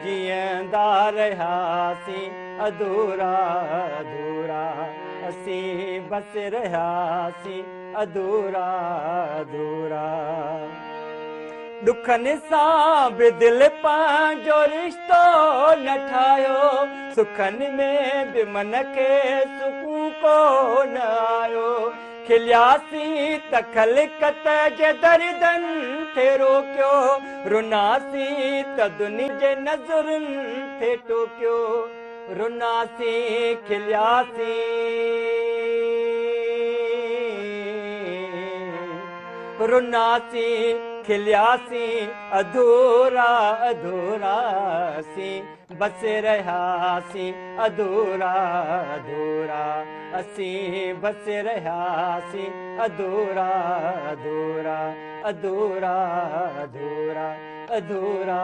जीअंदा रहियासीं अधूरा अधूरा, असीं बसि रहियासीं अधूरा अधूरा। ॾुखनि सां बि दिलि पंहिंजो रिश्तो न ठाहियो, सुखनि में बि मन खे सुकून कोन आयो। खिलियासीं त ख़लकत जे दर्दनि ते रोकियो, रुनासीं त दुनिया जे नज़रुनि ते टोकियो। रुनासीं खिलियासीं, रुनासीं खिलियासीं अधूरा अधूरा, असीं बसि रहियासीं अधूरा अधूरा, असीं बसि रहियासीं अधूरा अधूरा, अधूरा अधूरा, अधूरा।